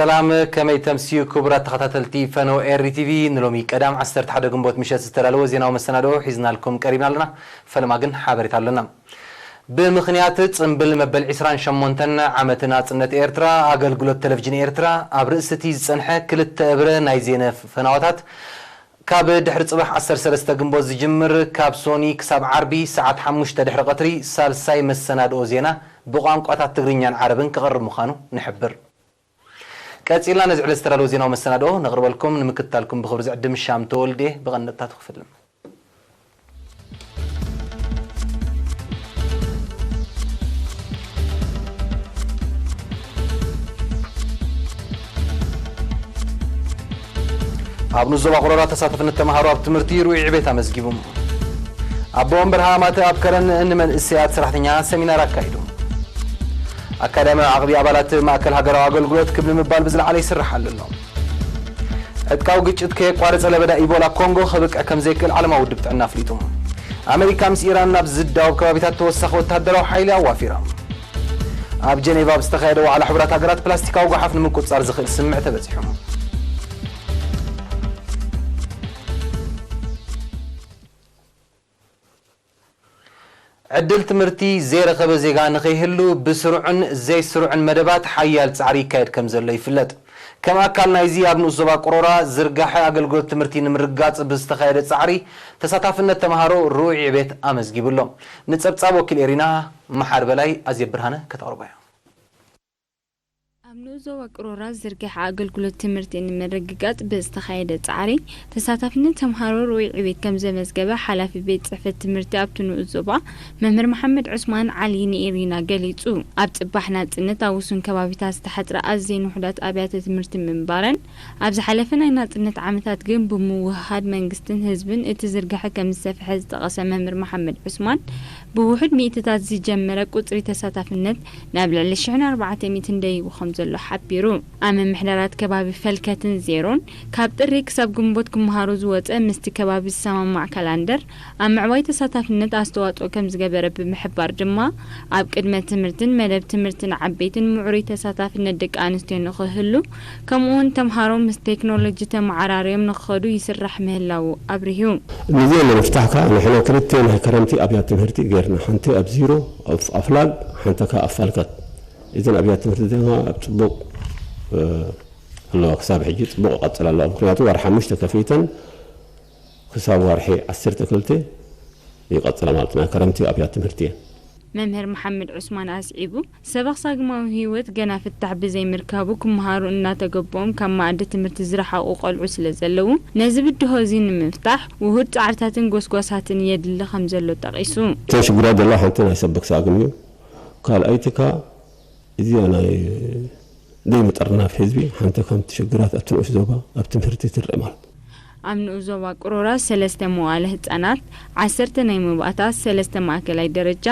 ሰላም፣ ከመይ ተምስዩ ክቡራት ተኸታተልቲ ፈነወ ኤሪ ቲቪ? ንሎሚ ቀዳም ዓሰርተ ሓደ ግንቦት ምሸት ዝተዳለወ ዜናዊ መሰናድኦ ሒዝናልኩም ቀሪብና ኣለና። ፈለማ ግን ሓበሬታ ኣለና። ብምኽንያት ጽምብል መበል ዕስራን ሸሞንተን ዓመት ናጽነት ኤርትራ፣ ኣገልግሎት ቴሌቪዥን ኤርትራ ኣብ ርእሲ እቲ ዝጸንሐ ክልተ እብረ ናይ ዜና ፈናዋታት ካብ ድሕሪ ጽባሕ ዓሰርተ ሰለስተ ግንቦት ዝጅምር፣ ካብ ሶኒ ክሳብ ዓርቢ ሰዓት ሓሙሽተ ድሕሪ ቀትሪ ሳልሳይ መሰናድኦ ዜና ብቋንቋታት ትግርኛን ዓረብን ክቐርብ ምዃኑ ንሕብር። ቀጺልና ነዚ ዕለት ዝተዳለወ ዜናዊ መሰናድኦ ነቕርበልኩም። ንምክትታልኩም ብኽብሪ ዝዕድም ሻም ተወልዴ ብቐንድታቱ ክፍልም። ኣብ ንኡስ ዞባ ቆሮራ ተሳታፍነት ተምሃሮ ኣብ ትምህርቲ ርኡይ ዕቤት ኣመዝጊቡ። ኣቦ ወንበር ሃማተ ኣብ ከረን ንመንእሰያት ሰራሕተኛ ሰሚናር ኣካይዱ። ኣካዳሚያዊ ዓቕቢ ኣባላት ማእከል ሃገራዊ ኣገልግሎት ክብ ንምባል ብዝለዓለ ይስርሓሉ ኣሎ። ዕጥቃዊ ግጭት ከየቋረጸ ለበዳ ኢቦላ ኮንጎ ከብቅዕ ከም ዘይክእል ዓለማዊ ውድብ ጥዕና ኣፍሊጡ። ኣመሪካ ምስ ኢራን ናብ ዝዳወብ ከባቢታት ተወሳኺ ወተሃደራዊ ሓይሊ ኣዋፊራ። ኣብ ጀኔቫ ኣብ ዝተኻየደ ዋዕላ ሕቡራት ሃገራት ፕላስቲካዊ ጓሓፍ ንምቁጽጻር ዝኽእል ስምምዕ ተበጺሑ። ዕድል ትምህርቲ ዘይረኸበ ዜጋ ንኸይህሉ ብስሩዕን ዘይስሩዕን መደባት ሓያል ጻዕሪ ይካየድ ከም ዘሎ ይፍለጥ። ከም ኣካል ናይዚ ኣብ ንኡስ ዞባ ቅሮራ ዝርጋሐ ኣገልግሎት ትምህርቲ ንምርግጋጽ ብዝተኻየደ ጻዕሪ ተሳታፍነት ተምሃሮ ርኡይ ዕቤት ኣመዝጊቡ ኣሎ። ንጸብጻብ ወኪል ኤሪና መሓር በላይ ኣዜብ ብርሃነ ከተቕርቦ እያ። ኣብ ንኡስ ዞባ ቅሮራ ዝርግሐ ኣገልግሎት ትምህርቲ ንምርግጋጽ ብዝተኻየደ ጻዕሪ ተሳታፍነት ተምሃሮ ርኡይ ዕቤት ከም ዘመዝገበ ሓላፊ ቤት ጽሕፈት ትምህርቲ ኣብቲ ንኡስ ዞባ መምህር መሓመድ ዑስማን ዓሊ ንኤሪና ገሊጹ። ኣብ ጽባሕ ናጽነት ኣብ ውሱን ከባቢታት ዝተሓጽረ ኣዘየን ውሑዳት ኣብያተ ትምህርቲ ምንባረን ኣብ ዝሓለፈ ናይ ናጽነት ዓመታት ግን ብምውህሃድ መንግስትን ህዝብን እቲ ዝርግሐ ከም ዝሰፍሐ ዝጠቐሰ መምህር መሓመድ ዑስማን ብውሑድ ሚእትታት ዝጀመረ ቁጽሪ ተሳታፍነት ናብ ልዕሊ ሽሕን ኣርባዕተ ሚእትን ደይቡ ከም ዘሎ ሓቢሩ። ኣብ ምምሕዳራት ከባቢ ፈልከትን ዜሮን ካብ ጥሪ ክሳብ ግንቦት ክመሃሩ ዝወጸ ምስቲ ከባቢ ዝሰማማዕ ካላንደር ኣብ ምዕባይ ተሳታፍነት ኣስተዋጽኦ ከም ዝገበረ ብምሕባር ድማ ኣብ ቅድመ ትምህርትን መደብ ትምህርትን ዓበይትን ምዕሩይ ተሳታፍነት ደቂ ኣንስትዮ ንኽህሉ ከምኡውን ተምሃሮ ምስ ቴክኖሎጂ ተመዓራርዮም ንኽኸዱ ይስራሕ ምህላዉ ኣብሪሁ። ነዚ ንምፍታሕ ከኣ ንሕና ክልተ ናይ ከረምቲ ኣብያት ትምህርቲ ጌርና፣ ሓንቲ ኣብ ዚሮ ኣብ ኣፍላል፣ ሓንቲ ከኣ ኣብ ፋልከት። እዘን ኣብያት ትምህርቲ ድማ ኣብ ጽቡቕ፣ እ፣ ኣለዋ፣ ክሳብ ሕጂ ጽቡቕ ይቐጽላ ኣለዋ። ምኽንያቱ ወርሒ ሓሙሽተ ከፊተን ክሳብ ወርሒ ዓሰርተ ክልተ ይቐጽላ ማለት ናይ ከረምቲ ኣብያት ትምህርቲ እየን። መምህር መሓመድ ዑስማን ኣስዒቡ፣ ሰበኽ ሳግማዊ ህይወት ገና ፍታሕ ብዘይምርካቡ ክመሃሩ እናተገበኦም ካብ መኣዲ ትምህርቲ ዝረሓቑ ቆልዑ ስለ ዘለዉ፣ ነዚ ብድሆ እዚ ንምፍታሕ ውሁድ ጻዕርታትን ጎስጓሳትን የድሊ ከም ዘሎ ጠቒሱ። እተን ሽግራት ዘለዋ ሓንቲ ናይ ሰበኽ ሳግም እዩ። ካልኣይቲ ከኣ እዚኣ ናይ ዘይምጥርናፍ ህዝቢ ሓንቲ ከምቲ ሽግራት ኣብቲ ንኡስ ዞባ ኣብ ትምህርቲ ትረአ ማለት። ኣብ ንኡስ ዞባ ቅሮራ ሰለስተ መዋእለ ህጻናት፣ ዓሰርተ ናይ መባእታ፣ ሰለስተ ማእከላይ ደረጃ፣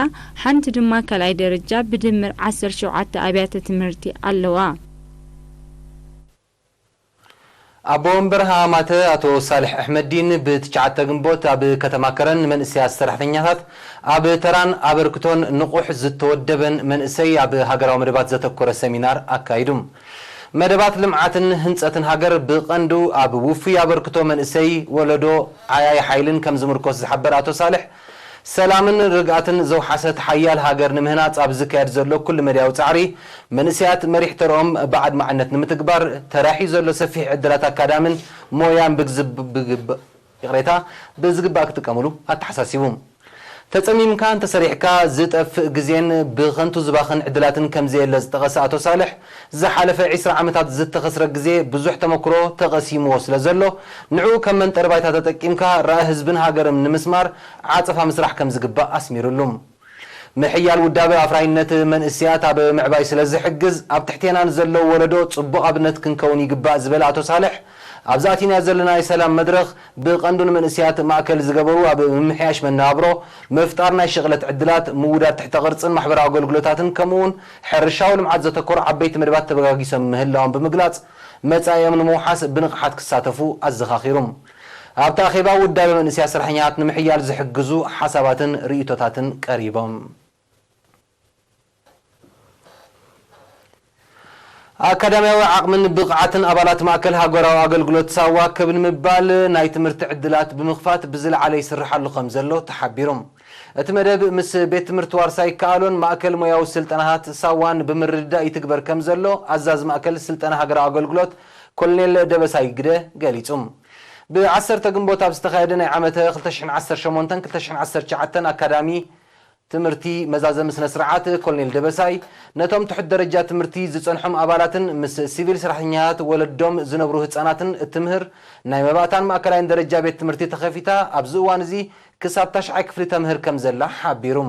ሓንቲ ድማ ካልኣይ ደረጃ ብድምር ዓሰርተ ሸውዓተ ኣብያተ ትምህርቲ ኣለዋ። ኣቦ ወንበር ሃማተ ኣቶ ሳልሕ ኣሕመዲን ብትሽዓተ ግንቦት ኣብ ከተማ ከረን ንመንእሰያት ሰራሕተኛታት ኣብ ተራን ኣበርክቶን ንቑሕ ዝተወደበን መንእሰይ ኣብ ሃገራዊ መደባት ዘተኮረ ሰሚናር ኣካይዱ። መደባት ልምዓትን ህንጸትን ሃገር ብቐንዱ ኣብ ውፉይ ኣበርክቶ መንእሰይ ወለዶ ዓያይ ሓይልን ከም ዝምርኮስ ዝሓበረ ኣቶ ሳልሕ፣ ሰላምን ርግኣትን ዘውሓሰት ሓያል ሃገር ንምህናጽ ኣብ ዝካየድ ዘሎ ኩሉ መዳያዊ ጻዕሪ፣ መንእሰያት መሪሕ ተርኦም ብኣድማዕነት ንምትግባር ተራሕዩ ዘሎ ሰፊሕ ዕድላት ኣካዳምን ሞያን ብግዝብ-፣ ብግብ-፣ ይቕሬታ፣ ብዝግባእ ክጥቀምሉ ኣተሓሳሲቡ። ተጸሚምካ እንተሰሪሕካ ዝጠፍእ ግዜን ብኸንቱ ዝባኽን ዕድላትን ከም ዘየለ ዝጠቐሰ ኣቶ ሳልሕ፣ ዝሓለፈ ዕስራ ዓመታት ዝተኸስረ ግዜ ብዙሕ ተመክሮ ተቐሲምዎ ስለ ዘሎ፣ ንዕኡ ከም መንጠሪ ባይታ ተጠቂምካ ራኢ ህዝብን ሃገርን ንምስማር ዓጸፋ ምስራሕ ከም ዝግባእ ኣስሚሩሉ። ምሕያል ውዳበ ኣፍራይነት መንእሰያት ኣብ ምዕባይ ስለ ዝሕግዝ፣ ኣብ ትሕቴና ንዘለዉ ወለዶ ጽቡቕ ኣብነት ክንከውን ይግባእ ዝበለ ኣቶ ሳልሕ፣ ኣብዚ ኣቲናዮ ዘለና ናይ ሰላም መድረኽ ብቐንዱ ንመንእሰያት ማእከል ዝገበሩ ኣብ ምምሕያሽ መነባብሮ፣ ምፍጣር ናይ ሽቕለት ዕድላት፣ ምውዳድ ትሕተ ቅርጽን ማሕበራዊ ኣገልግሎታትን ከምኡውን ሕርሻዊ ልምዓት ዘተኮሩ ዓበይቲ መደባት ተበጋጊሶም ምህላዎም ብምግላጽ፣ መጻኢኦም ንምውሓስ ብንቕሓት ክሳተፉ ኣዘኻኺሩ። ኣብቲ ኣኼባ ውዳበ መንእሰያት ሰራሕኛታት ንምሕያል ዝሕግዙ ሓሳባትን ርእይቶታትን ቀሪቦም። ኣካዳሚያዊ ዓቕምን ብቕዓትን ኣባላት ማእከል ሃገራዊ ኣገልግሎት ሳዋ ክብ ንምባል ናይ ትምህርቲ ዕድላት ብምኽፋት ብዝለዓለ ይስርሓሉ ከም ዘሎ ተሓቢሩ። እቲ መደብ ምስ ቤት ትምህርቲ ዋርሳይ ይከኣሎን ማእከል ሞያዊ ስልጠናታት ሳዋን ብምርድዳእ ይትግበር ከም ዘሎ ኣዛዚ ማእከል ስልጠና ሃገራዊ ኣገልግሎት ኮሎኔል ደበሳይ ግደ ገሊጹ። ብ10 ግንቦት ኣብ ዝተኻየደ ናይ ዓመተ ክልተ ሽሕን ዓሰርተ ሸሞንተን ክልተ ሽሕን ዓሰርተ ትሽዓተን ኣካዳሚ ትምህርቲ መዛዘሚ ስነ ስርዓት ኮሎኔል ደበሳይ ነቶም ትሑት ደረጃ ትምህርቲ ዝጸንሖም ኣባላትን ምስ ሲቪል ሰራሕተኛታት ወለዶም ዝነብሩ ህጻናትን እትምህር ናይ መባእታን ማእከላይን ደረጃ ቤት ትምህርቲ ተኸፊታ ኣብዚ እዋን እዚ ክሳብ ታሽዓይ ክፍሊ ተምህር ከም ዘላ ሓቢሩ።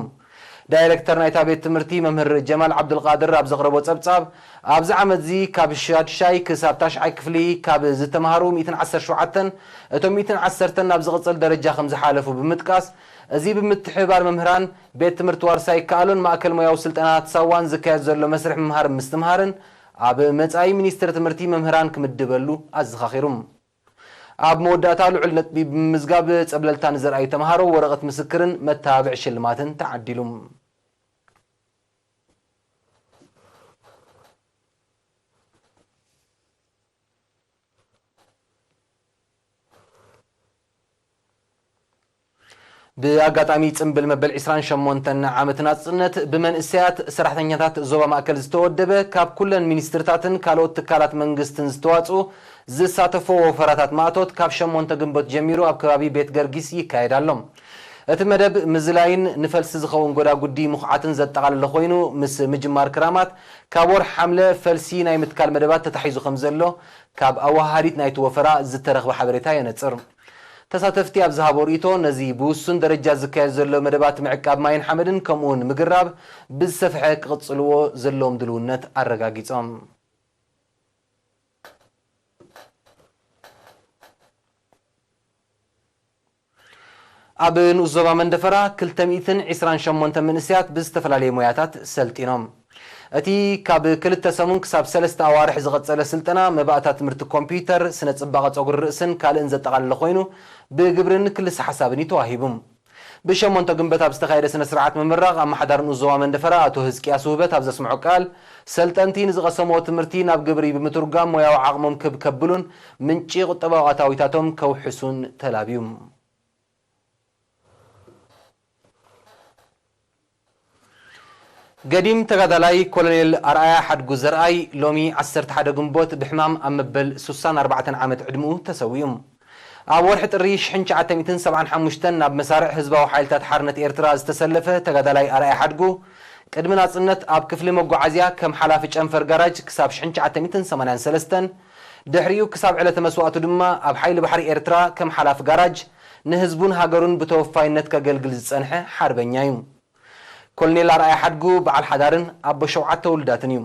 ዳይሬክተር ናይታ ቤት ትምህርቲ መምህር ጀማል ዓብዱልቃድር ኣብ ዘቕረቦ ጸብጻብ፣ ኣብዚ ዓመት እዚ ካብ ሻድሻይ ክሳብ ታሽዓይ ክፍሊ ካብ ዝተምሃሩ ሚእትን ዓሰርተ ሸውዓተን፣ እቶም ሚእትን ዓሰርተን ናብ ዝቕጽል ደረጃ ከም ዝሓለፉ ብምጥቃስ፣ እዚ ብምትሕብባር መምህራን ቤት ትምህርቲ ዋርሳይ ይከኣሎን ማእከል ሞያዊ ስልጠናታት ሳዋን ዝካየድ ዘሎ መስርሕ ምምሃር ምስትምሃርን ኣብ መጻኢ ሚኒስትሪ ትምህርቲ መምህራን ክምድበሉ ኣዘኻኺሩ። ኣብ መወዳእታ ልዑል ነጥቢ ብምምዝጋብ ጸብለልታ ንዘርኣዩ ተምሃሮ ወረቐት ምስክርን መተባብዒ ሽልማትን ተዓዲሉ። ብኣጋጣሚ ጽምብል መበል ዕስራን ሸሞንተን ዓመት ናጽነት፣ ብመንእሰያት ሰራሕተኛታት ዞባ ማእከል ዝተወደበ፣ ካብ ኩለን ሚኒስትርታትን ካልኦት ትካላት መንግስትን ዝተዋጽኡ ዝሳተፎ ወፈራታት ማእቶት፣ ካብ ሸሞንተ ግንቦት ጀሚሩ ኣብ ከባቢ ቤት ገርጊስ ይካየድ ኣሎ። እቲ መደብ ምዝላይን ንፈልሲ ዝኸውን ጎዳጉዲ ምኹዓትን ዘጠቓለለ ኮይኑ፣ ምስ ምጅማር ክራማት፣ ካብ ወርሒ ሓምለ ፈልሲ ናይ ምትካል መደባት ተታሒዙ ከም ዘሎ፣ ካብ ኣወሃሃዲት ናይቲ ወፈራ ዝተረኽበ ሓበሬታ የነጽር። ተሳተፍቲ ኣብ ዝሃቦ ርእይቶ፣ ነዚ ብውሱን ደረጃ ዝካየድ ዘሎ መደባት ምዕቃብ ማይን ሓመድን ከምኡውን ምግራብ ብዝሰፍሐ ክቕጽልዎ ዘለዎም ድልውነት ኣረጋጊጾም። ኣብ ንኡስ ዞባ መንደፈራ ክልተ ሚእትን ዕስራን ሸሞንተ መንእሰያት ብዝተፈላለየ ሞያታት ሰልጢኖም። እቲ ካብ ክልተ ሰሙን ክሳብ ሰለስተ ኣዋርሕ ዝቐጸለ ስልጠና መባእታ ትምህርቲ ኮምፒውተር፣ ስነ ጽባቐ ጸጉሪ ርእስን ካልእን ዘጠቓለለ ኮይኑ፣ ብግብርን ክልሰ ሓሳብን እዩ ተዋሂቡ። ብሸሞንተ ግንቦት ኣብ ዝተኻየደ ስነ ስርዓት ምምራቕ፣ ኣመሓዳሪ ንኡስ ዞባ መንደፈራ ኣቶ ህዝቅያስ ውህበት ኣብ ዘስምዖ ቃል፣ ሰልጠንቲ ንዝቐሰምዎ ትምህርቲ ናብ ግብሪ ብምትርጓም ሞያዊ ዓቕሞም ክብ ከብሉን ምንጪ ቁጠባዊ ኣታዊታቶም ከውሕሱን ተላብዩ። ገዲም ተጋዳላይ ኮሎኔል ኣርኣያ ሓድጉ ዘርኣይ ሎሚ ዓሰርተ ሓደ ግንቦት ብሕማም ኣብ መበል ሱሳን ኣርባዕተን ዓመት ዕድምኡ ተሰዊኡ። ኣብ ወርሒ ጥሪ ሽሕን ትሽዓተ ሚእትን ሰብዓን ሓሙሽተን ናብ መሳርዕ ህዝባዊ ሓይልታት ሓርነት ኤርትራ ዝተሰለፈ ተጋዳላይ ኣርኣያ ሓድጉ፣ ቅድሚ ናጽነት ኣብ ክፍሊ መጓዓዝያ ከም ሓላፊ ጨንፈር ጋራጅ ክሳብ ሽሕን ትሽዓተ ሚእትን ሰማንያን ሰለስተን፣ ድሕሪኡ ክሳብ ዕለተ መስዋእቱ ድማ ኣብ ሓይሊ ባሕሪ ኤርትራ ከም ሓላፊ ጋራጅ ንህዝቡን ሃገሩን ብተወፋይነት ከገልግል ዝጸንሐ ሓርበኛ እዩ። ኮሎኔል ኣርኣያ ሓድጉ በዓል ሓዳርን ኣቦ ሸውዓተ ውሉዳትን እዩ።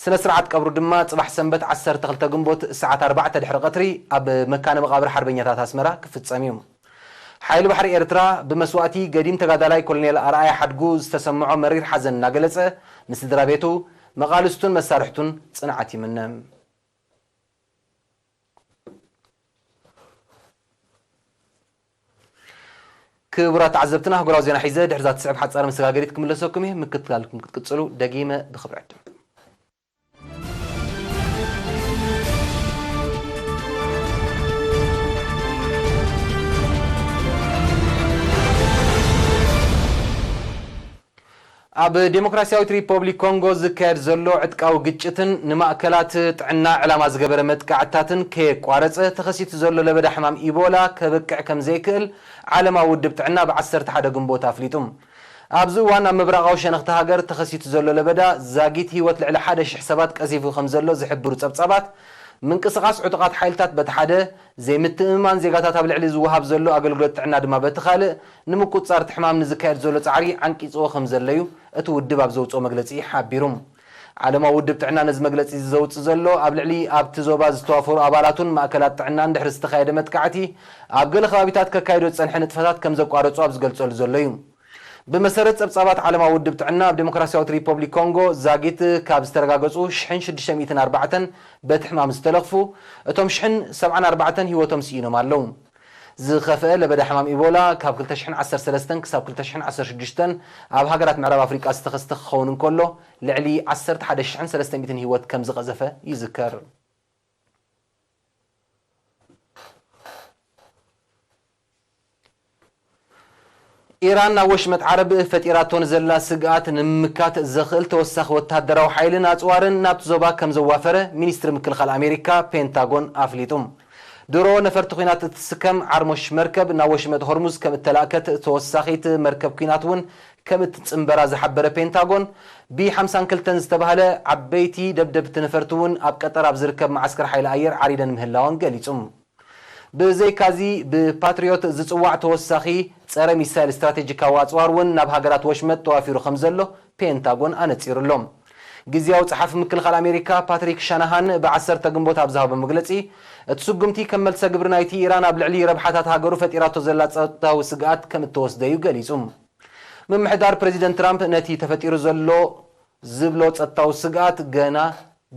ስነ ስርዓት ቀብሩ ድማ ጽባሕ ሰንበት ዓሰርተ ክልተ ግንቦት ሰዓት ኣርባዕተ ድሕሪ ቀትሪ ኣብ መካነ መቓብር ሓርበኛታት ኣስመራ ክፍጸም እዩ። ሓይሊ ባሕሪ ኤርትራ ብመስዋእቲ ገዲም ተጋዳላይ ኮሎኔል ኣርኣያ ሓድጉ ዝተሰምዖ መሪር ሓዘን እናገለጸ፣ ንስድራ ቤቱ፣ መቓልስቱን መሳርሕቱን ጽንዓት ይምነ። ክቡራት ተዓዘብትና፣ ኣህጉራዊ ዜና ሒዘ ድሕሪ እዛ ትስዕብ ሓጻር መሰጋገሪት ክምለሰኩም እየ። ምክትታልኩም ክትቅጽሉ ደጊመ ብኽብሪ ዕድም። ኣብ ዴሞክራሲያዊት ሪፐብሊክ ኮንጎ ዝካየድ ዘሎ ዕጥቃዊ ግጭትን ንማእከላት ጥዕና ዕላማ ዝገበረ መጥቃዕትታትን ከየቋረጸ ተኸሲቱ ዘሎ ለበዳ ሕማም ኢቦላ ከብቅዕ ከም ዘይክእል ዓለማዊ ውድብ ጥዕና ብ ዓሰርተ ሓደ ግንቦት ኣፍሊጡ። ኣብዚ እዋን ኣብ ምብራቓዊ ሸነኽቲ ሃገር ተኸሲቱ ዘሎ ለበዳ ዛጊት ህይወት ልዕሊ ሓደ ሽሕ ሰባት ቀዚፉ ከም ዘሎ ዝሕብሩ ጸብጻባት፣ ምንቅስቓስ ዕጡቓት ሓይልታት በቲ ሓደ፣ ዘይምትእምማን ዜጋታት ኣብ ልዕሊ ዝወሃብ ዘሎ ኣገልግሎት ጥዕና ድማ በቲ ካልእ፣ ንምቁጽጻር እቲ ሕማም ንዝካየድ ዘሎ ጻዕሪ ዓንቂጽዎ ከም ዘሎ እዩ እቲ ውድብ ኣብ ዘውጽኦ መግለጺ ሓቢሩ። ዓለማዊ ውድብ ጥዕና ነዚ መግለጺ እዚ ዘውጽእ ዘሎ፣ ኣብ ልዕሊ ኣብቲ ዞባ ዝተዋፈሩ ኣባላቱን ማእከላት ጥዕናን ድሕሪ ዝተኻየደ መጥቃዕቲ፣ ኣብ ገለ ከባቢታት ከካይዶ ዝጸንሐ ንጥፈታት ከም ዘቋረጹ ኣብ ዝገልጸሉ ዘሎ እዩ። ብመሰረት ጸብጻባት ዓለማዊ ውድብ ጥዕና፣ ኣብ ዴሞክራሲያዊት ሪፐብሊክ ኮንጎ ዛጊት ካብ ዝተረጋገጹ ሽሕን ሽዱሽተ ሚእትን ኣርባዕተን በቲ ሕማም ዝተለኽፉ፣ እቶም ሽሕን ሰብዓን ኣርባዕተን ህይወቶም ስኢኖም ኣለዉ። ዝኸፍአ ለበዳ ሕማም ኢቦላ ካብ ክልተ ሽሕን ዓሰርተ ሰለስተን ክሳብ ክልተ ሽሕን ዓሰርተ ሽዱሽተን ኣብ ሃገራት ምዕራብ ኣፍሪቃ ዝተኸስተ ክኸውን እንከሎ፣ ልዕሊ ዓሰርተ ሓደ ሽሕን ሰለስተ ሚእትን ህይወት ከም ዝቐዘፈ ይዝከር። ኢራን ናብ ወሽመጥ ዓረብ ፈጢራቶ ንዘላ ስግኣት ንምምካት ዘኽእል ተወሳኺ ወተሃደራዊ ሓይልን ኣጽዋርን ናብቲ ዞባ ከም ዘዋፈረ ሚኒስትሪ ምክልኻል ኣሜሪካ ፔንታጎን ኣፍሊጡ። ድሮ ነፈርቲ ኲናት እትስከም ዓርሞሽ መርከብ ናብ ወሽመጥ ሆርሙዝ ከም እተላእከት፣ ተወሳኺት መርከብ ኲናት እውን ከም እትጽንበራ ዝሓበረ ፔንታጎን፣ ቢ ሓምሳን ክልተን ዝተባህለ ዓበይቲ ደብደብቲ ነፈርቲ እውን ኣብ ቀጠር ኣብ ዝርከብ መዓስከር ሓይሊ ኣየር ዓሪደን ምህላወን ገሊጹ። ብዘይካዚ፣ ብፓትሪዮት ዝጽዋዕ ተወሳኺ ጸረ ሚሳይል ስትራቴጂካዊ ኣጽዋር እውን ናብ ሃገራት ወሽመጥ ተዋፊሩ ከም ዘሎ ፔንታጎን ኣነጺሩ ኣሎ። ግዝያዊ ጸሓፊ ምክልኻል ኣሜሪካ ፓትሪክ ሻናሃን ብዓሰርተ ግንቦት ኣብ ዝሃቦ መግለጺ፣ እቲ ስጉምቲ ከም መልሰ ግብሪ ናይቲ ኢራን ኣብ ልዕሊ ረብሓታት ሃገሩ ፈጢራቶ ዘላ ጸጥታዊ ስግኣት ከም እተወስደ እዩ ገሊጹ። ምምሕዳር ፕሬዚደንት ትራምፕ ነቲ ተፈጢሩ ዘሎ ዝብሎ ጸጥታዊ ስግኣት ገና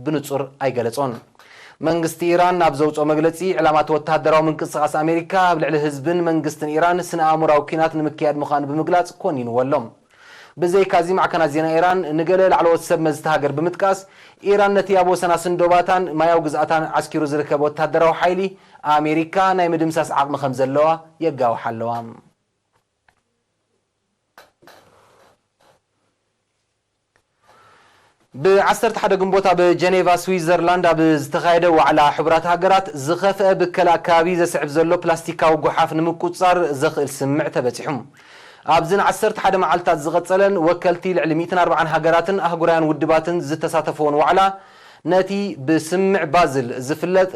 ብንጹር ኣይገለጾን። መንግስቲ ኢራን ኣብ ዘውጽኦ መግለጺ፣ ዕላማት ወተሃደራዊ ምንቅስቓስ ኣሜሪካ ኣብ ልዕሊ ህዝብን መንግስትን ኢራን ስነ ኣእምሮኣዊ ኲናት ንምክያድ ምዃኑ ብምግላጽ ኮኒንዎ ኣሎ። ብዘይካዚ፣ ማዕከናት ዜና ኢራን ንገለ ላዕለዎት ሰብ መዝቲ ሃገር ብምጥቃስ፣ ኢራን ነቲ ኣብ ወሰን ኣስንዶባታን ማያዊ ግዝኣታን ዓስኪሩ ዝርከብ ወተሃደራዊ ሓይሊ ኣሜሪካ ናይ ምድምሳስ ዓቕሚ ከም ዘለዋ የጋውሓ ኣለዋ። ብ ዓሰርተ ሓደ ግንቦት ኣብ ጀኔቫ ስዊዘርላንድ ኣብ ዝተኻየደ ዋዕላ ሕቡራት ሃገራት፣ ዝኸፍአ ብከላ ኣከባቢ ዘስዕብ ዘሎ ፕላስቲካዊ ጓሓፍ ንምቁጽጻር ዘኽእል ስምምዕ ተበጺሑ። ኣብዚ ን ዓሰርተ ሓደ መዓልታት ዝቐጸለን ወከልቲ ልዕሊ ሚእትን ኣርባዓን ሃገራትን ኣህጉራውያን ውድባትን ዝተሳተፍዎን ዋዕላ፣ ነቲ ብስምምዕ ባዝል ዝፍለጥ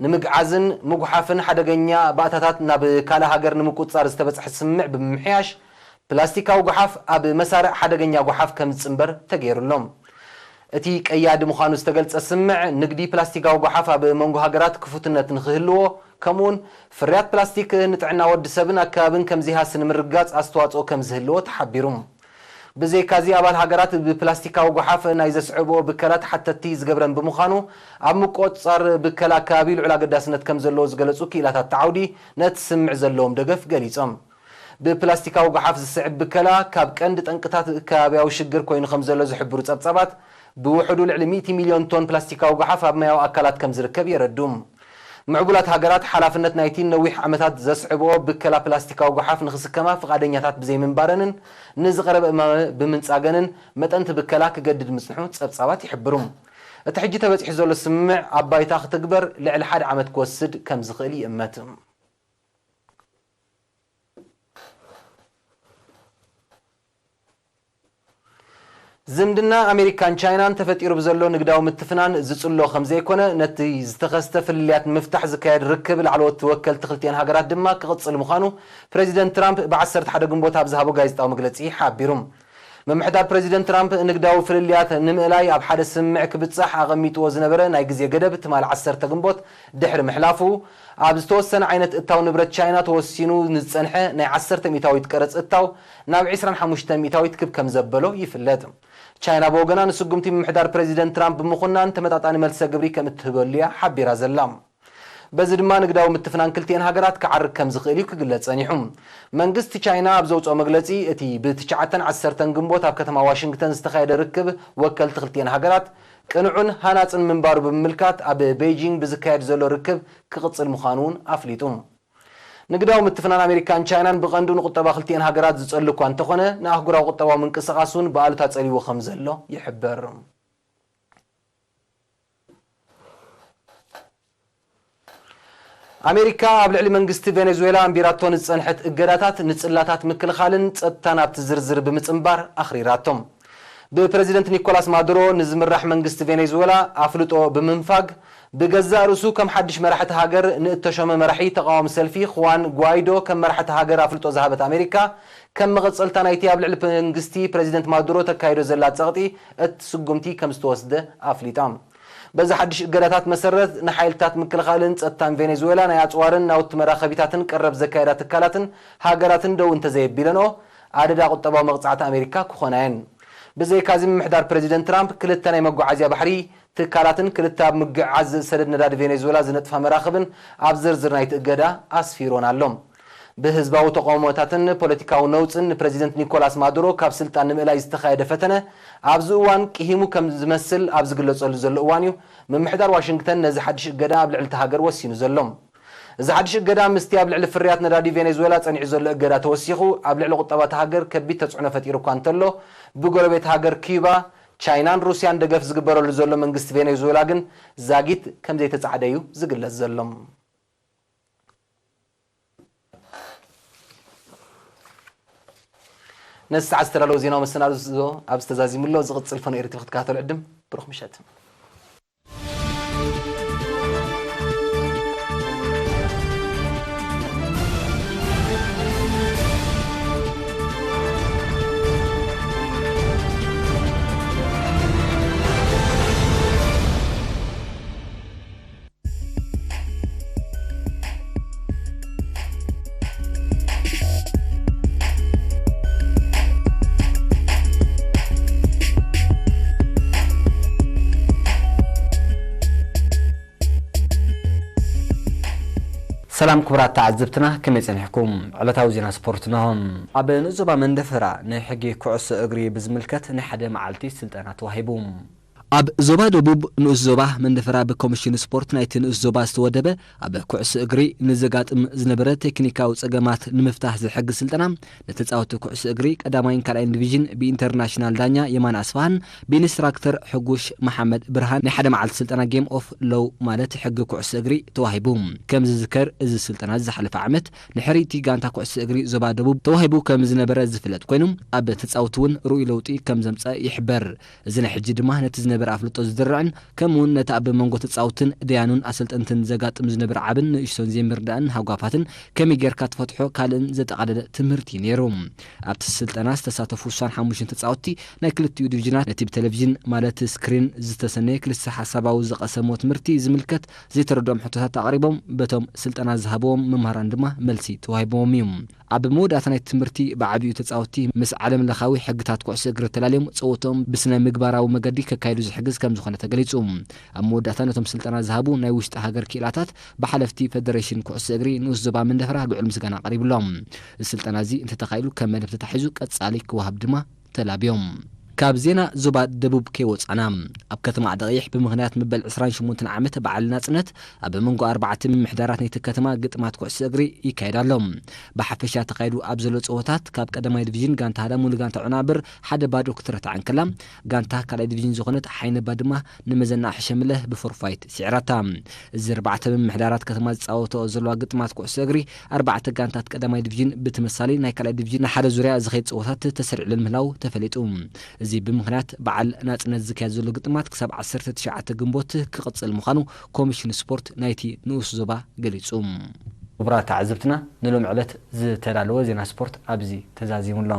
ንምግዓዝን ምጉሓፍን ሓደገኛ ባእታታት ናብ ካልእ ሃገር ንምቁጽጻር ዝተበጽሐ ስምምዕ ብምምሕያሽ፣ ፕላስቲካዊ ጓሓፍ ኣብ መሳርዕ ሓደገኛ ጓሓፍ ከም ዝጽንበር ተገይሩ ኣሎ። እቲ ቀያዲ ምዃኑ ዝተገልጸ ስምምዕ፣ ንግዲ ፕላስቲካዊ ጓሓፍ ኣብ መንጎ ሃገራት ክፉትነት ንኽህልዎ፣ ከምኡውን ፍርያት ፕላስቲክ ንጥዕና ወዲ ሰብን ኣከባብን ከም ዘይሃሲ ንምርግጋጽ ኣስተዋጽኦ ከም ዝህልዎ ተሓቢሩ። ብዘይካዚ፣ ኣባል ሃገራት ብፕላስቲካዊ ጓሓፍ ናይ ዘስዕብኦ ብከላ ተሓተትቲ ዝገብረን ብምዃኑ፣ ኣብ ምቆጽጻር ብከላ ኣከባቢ ልዑል ኣገዳስነት ከም ዘለዎ ዝገለጹ ክኢላታት እቲ ዓውዲ፣ ነቲ ስምምዕ ዘለዎም ደገፍ ገሊጾም። ብፕላስቲካዊ ጓሓፍ ዝስዕብ ብከላ ካብ ቀንዲ ጠንቅታት ከባብያዊ ሽግር ኮይኑ ከም ዘሎ ዝሕብሩ ጸብጻባት፣ ብውሕዱ ልዕሊ ሚእቲ ሚልዮን ቶን ፕላስቲካዊ ጓሓፍ ኣብ ማያዊ ኣካላት ከም ዝርከብ የረድኡ። ምዕቡላት ሃገራት፣ ሓላፍነት ናይቲ ነዊሕ ዓመታት ዘስዕብኦ ብከላ ፕላስቲካዊ ጓሓፍ ንኽስከማ ፍቓደኛታት ብዘይምንባረንን፣ ንዝቐረበ እማመ ብምንጻገንን፣ መጠን እቲ ብከላ ክገድድ ምጽንሑ ጸብጻባት ይሕብሩ። እቲ ሕጂ ተበጺሑ ዘሎ ስምምዕ ኣብ ባይታ ክትግበር ልዕሊ ሓደ ዓመት ክወስድ ከም ዝኽእል ይእመት። ዝምድና ኣሜሪካን ቻይናን ተፈጢሩ ብዘሎ ንግዳዊ ምትፍናን ዝጽሎ ከም ዘይኮነ፣ ነቲ ዝተኸስተ ፍልልያት ንምፍታሕ ዝካየድ ርክብ ላዕለዎት ወከልቲ ክልቲኤን ሃገራት ድማ ክቕጽል ምዃኑ ፕሬዚደንት ትራምፕ ብ ዓሰርተ ሓደ ግንቦት ኣብ ዝሃቦ ጋዜጣዊ መግለጺ ሓቢሩ። ምምሕዳር ፕሬዚደንት ትራምፕ ንግዳዊ ፍልልያት ንምእላይ ኣብ ሓደ ስምምዕ ክብጻሕ ኣቐሚጥዎ ዝነበረ ናይ ግዜ ገደብ ትማሊ ዓሰርተ ግንቦት ድሕሪ ምሕላፉ፣ ኣብ ዝተወሰነ ዓይነት እታው ንብረት ቻይና ተወሲኑ ንዝጸንሐ ናይ ዓሰርተ ሚእታዊት ቀረጽ እታው ናብ ዕስራን ሓሙሽተ ሚእታዊት ክብ ከም ዘበሎ ይፍለጥ። ቻይና ብወገና ንስጉምቲ ምምሕዳር ፕሬዚደንት ትራምፕ ብምኹናን ተመጣጣኒ መልሰ ግብሪ ከም እትህበሉ እያ ሓቢራ ዘላ። በዚ ድማ ንግዳዊ ምትፍናን ክልቲኤን ሃገራት ክዓርግ ከም ዝኽእል እዩ ክግለጽ ጸኒሑ። መንግስቲ ቻይና ኣብ ዘውጽኦ መግለጺ፣ እቲ ብትሽዓተን ዓሰርተን ግንቦት ኣብ ከተማ ዋሽንግተን ዝተኻየደ ርክብ ወከልቲ ክልቲኤን ሃገራት ቅኑዕን ሃናጽን ምንባሩ ብምምልካት፣ ኣብ ቤይጂንግ ብዝካየድ ዘሎ ርክብ ክቕጽል ምዃኑ እውን ኣፍሊጡ። ንግዳዊ ምትፍናን ኣሜሪካን ቻይናን ብቐንዱ ንቁጠባ ክልቲኤን ሃገራት ዝጸሉ እኳ እንተኾነ፣ ንኣህጉራዊ ቁጠባዊ ምንቅስቓስ እውን ብኣሉታ ጸልይዎ ከም ዘሎ ይሕበር። ኣሜሪካ ኣብ ልዕሊ መንግስቲ ቬኔዙዌላ ኣንቢራቶ ንዝጸንሐት እገዳታት፣ ንጽላታት ምክልኻልን ጸጥታን ኣብቲ ዝርዝር ብምጽንባር ኣኽሪራቶም። ብፕረዚደንት ኒኮላስ ማዱሮ ንዝምራሕ መንግስቲ ቬኔዙዌላ ኣፍልጦ ብምንፋግ፣ ብገዛእ ርእሱ ከም ሓድሽ መራሒ እታ ሃገር ንእተሾመ መራሒ ተቓዋሚ ሰልፊ ኹዋን ጓይዶ ከም መራሒ እታ ሃገር ኣፍልጦ ዝሃበት ኣሜሪካ፣ ከም መቐጸልታ ናይቲ ኣብ ልዕሊ መንግስቲ ፕረዚደንት ማዱሮ ተካይዶ ዘላ ጸቕጢ፣ እቲ ስጉምቲ ከም ዝተወስደ ኣፍሊጣ። በዚ ሓድሽ እገዳታት መሰረት፣ ንሓይልታት ምክልኻልን ጸጥታን ቬኔዙዌላ ናይ ኣጽዋርን ናውቲ መራኸቢታትን ቀረብ ዘካየዳ ትካላትን ሃገራትን ደው እንተዘየቢለንኦ፣ ኣደዳ ቁጠባዊ መቕጻዕቲ ኣሜሪካ ክኾና እየን። ብዘይካዚ፣ ምምሕዳር ፕረዚደንት ትራምፕ ክልተ ናይ መጓዓዝያ ባሕሪ ትካላትን ክልተ ኣብ ምግዓዝ ሰደድ ነዳዲ ቬኔዙዌላ ዝነጥፋ መራኽብን ኣብ ዝርዝር ናይቲ እገዳ ኣስፊሮን ኣሎ። ብህዝባዊ ተቓውሞታትን ፖለቲካዊ ነውጽን ንፕረዚደንት ኒኮላስ ማዱሮ ካብ ስልጣን ንምእላይ ዝተኻየደ ፈተነ ኣብዚ እዋን ቅሂሙ ከም ዝመስል ኣብ ዝግለጸሉ ዘሎ እዋን እዩ፣ ምምሕዳር ዋሽንግተን ነዚ ሓድሽ እገዳ ኣብ ልዕሊ እታ ሃገር ወሲኑ ዘሎ። እዚ ሓድሽ እገዳ ምስቲ ኣብ ልዕሊ ፍርያት ነዳዲ ቬኔዙዌላ ጸኒዑ ዘሎ እገዳ ተወሲኹ፣ ኣብ ልዕሊ ቁጠባ እታ ሃገር ከቢድ ተጽዕኖ ፈጢሩ እኳ እንተሎ፣ ብጎረቤት ሃገር ኪዩባ፣ ቻይናን ሩስያን ደገፍ ዝግበረሉ ዘሎ መንግስቲ ቬኔዙዌላ ግን ዛጊት ከም ዘይተጻዕደ እዩ ዝግለጽ ዘሎ። ነዚ ሰዓት ዝተዳለወ ዜናዊ መሰናድኦ ኣብዚ ተዛዚሙ ኣሎ። ዝቕጽል ፈኖ ኤሪ ቲቪ ክትከታተሉ ዕድም። ብሩኽ ምሸት። ሰላም ክቡራት ተዓዘብትና፣ ከመይ ጸኒሕኩም? ዕለታዊ ዜና ስፖርት ነሆ። ኣብ ንኡስ ዞባ መንደፈራ ናይ ሕጊ ኩዕሶ እግሪ ብዝምልከት ናይ ሓደ መዓልቲ ስልጠና ተዋሂቡ። ኣብ ዞባ ደቡብ ንኡስ ዞባ መንደፈራ ብኮሚሽን ስፖርት ናይቲ ንኡስ ዞባ ዝተወደበ ኣብ ኩዕሶ እግሪ ንዘጋጥም ዝነበረ ቴክኒካዊ ጸገማት ንምፍታሕ ዝሕግዝ ስልጠና ንተጻወቲ ኩዕሶ እግሪ ቀዳማይን ካልኣይን ዲቪዥን ብኢንተርናሽናል ዳኛ የማነ ኣስፋሃን ብኢንስትራክተር ሕጉሽ መሓመድ ብርሃን ናይ ሓደ መዓልቲ ስልጠና ጌም ኦፍ ሎው ማለት ሕጊ ኩዕሶ እግሪ ተዋሂቡ። ከም ዝዝከር እዚ ስልጠና ዝሓለፈ ዓመት ንሕርይቲ ጋንታ ኩዕሶ እግሪ ዞባ ደቡብ ተዋሂቡ ከም ዝነበረ ዝፍለጥ ኮይኑ ኣብ ተጻወቲ እውን ርኡይ ለውጢ ከም ዘምጸ ይሕበር። እዚ ናይ ሕጂ ድማ ነቲ ዝነበረ ኣፍልጦ ዝድርዕን ከምኡውን ነቲ ኣብ መንጎ ተጻውትን ደያኑን ኣሰልጠንትን ዘጋጥም ዝነበረ ዓብን ንእሽቶን ዘይምርዳእን ሃጓፋትን ከመይ ጌርካ ትፈትሖ ካልእን ዘጠቓለለ ትምህርቲ እዩ ነይሩ። ኣብቲ ስልጠና ዝተሳተፉ ስሳን ሓሙሽተን ተጻወትቲ ናይ ክልቲኡ ዲቪዥናት ነቲ ብቴሌቪዥን ማለት ስክሪን ዝተሰነየ ክልተ ሓሳባዊ ዝቐሰሞ ትምህርቲ ዝምልከት ዘይተረድኦም ሕቶታት ኣቕሪቦም በቶም ስልጠና ዝሃብዎም መምህራን ድማ መልሲ ተዋሂብዎም እዩ። ኣብ መወዳእታ ናይ ትምህርቲ ብዓቢኡ ተጻወትቲ ምስ ዓለም ለኻዊ ሕግታት ኩዕሶ እግሪ ተላልዮም ጸወትኦም ብስነ ምግባራዊ መገዲ ከካይዱ ዝሕግዝ ከም ዝኾነ ተገሊጹ። ኣብ መወዳእታ ነቶም ስልጠና ዝሃቡ ናይ ውሽጢ ሃገር ክኢላታት ብሓለፍቲ ፈደሬሽን ኩዕሶ እግሪ ንኡስ ዞባ መንደፈራ ልዑል ምስጋና ቀሪብሎም። እዚ ስልጠና እዚ እንተተኻኢሉ ከም መደብ ተታሒዙ ቀጻሊ ክወሃብ ድማ ተላብዮም። ካብ ዜና ዞባ ደቡብ ከይወጻና፣ ኣብ ከተማ ዓዲ ቀይሕ ብምኽንያት መበል ዕስራን ሸሞንተን ዓመት በዓል ናጽነት ኣብ መንጎ ኣርባዕተ ምምሕዳራት ናይቲ ከተማ ግጥማት ኩዕሶ እግሪ ይካየድ ኣሎ። ብሓፈሻ ተኻይዱ ኣብ ዘሎ ጸወታት ካብ ቀዳማይ ዲቪዥን ጋንታ ሃዳሙ ንጋንታ ዑናብር ሓደ ባዶ ክትረታዕ እንከላ፣ ጋንታ ካልኣይ ዲቪዥን ዝኾነት ሓይነባ ድማ ንመዘና ሕሸምለ ብፎርፋይት ስዒራታ። እዚ ኣርባዕተ ምምሕዳራት ከተማ ዝጻወተኦ ዘለዋ ግጥማት ኩዕሶ እግሪ ኣርባዕተ ጋንታት ቀዳማይ ዲቪዥን ብተመሳሊ ናይ ካልኣይ ዲቪዥን ንሓደ ዙርያ ዝኸይድ ጸወታት ተሰሪዕለን ምህላው ተፈሊጡ። እዚ ብምኽንያት በዓል ናጽነት ዝካየድ ዘሎ ግጥማት ክሳብ ዓሰርተ ትሽዓተ ግንቦት ክቕጽል ምዃኑ ኮሚሽን ስፖርት ናይቲ ንኡስ ዞባ ገሊጹ። ክቡራት ተዓዘብትና፣ ንሎም ዕለት ዝተዳለወ ዜና ስፖርት ኣብዚ ተዛዚሙ ኣሎ።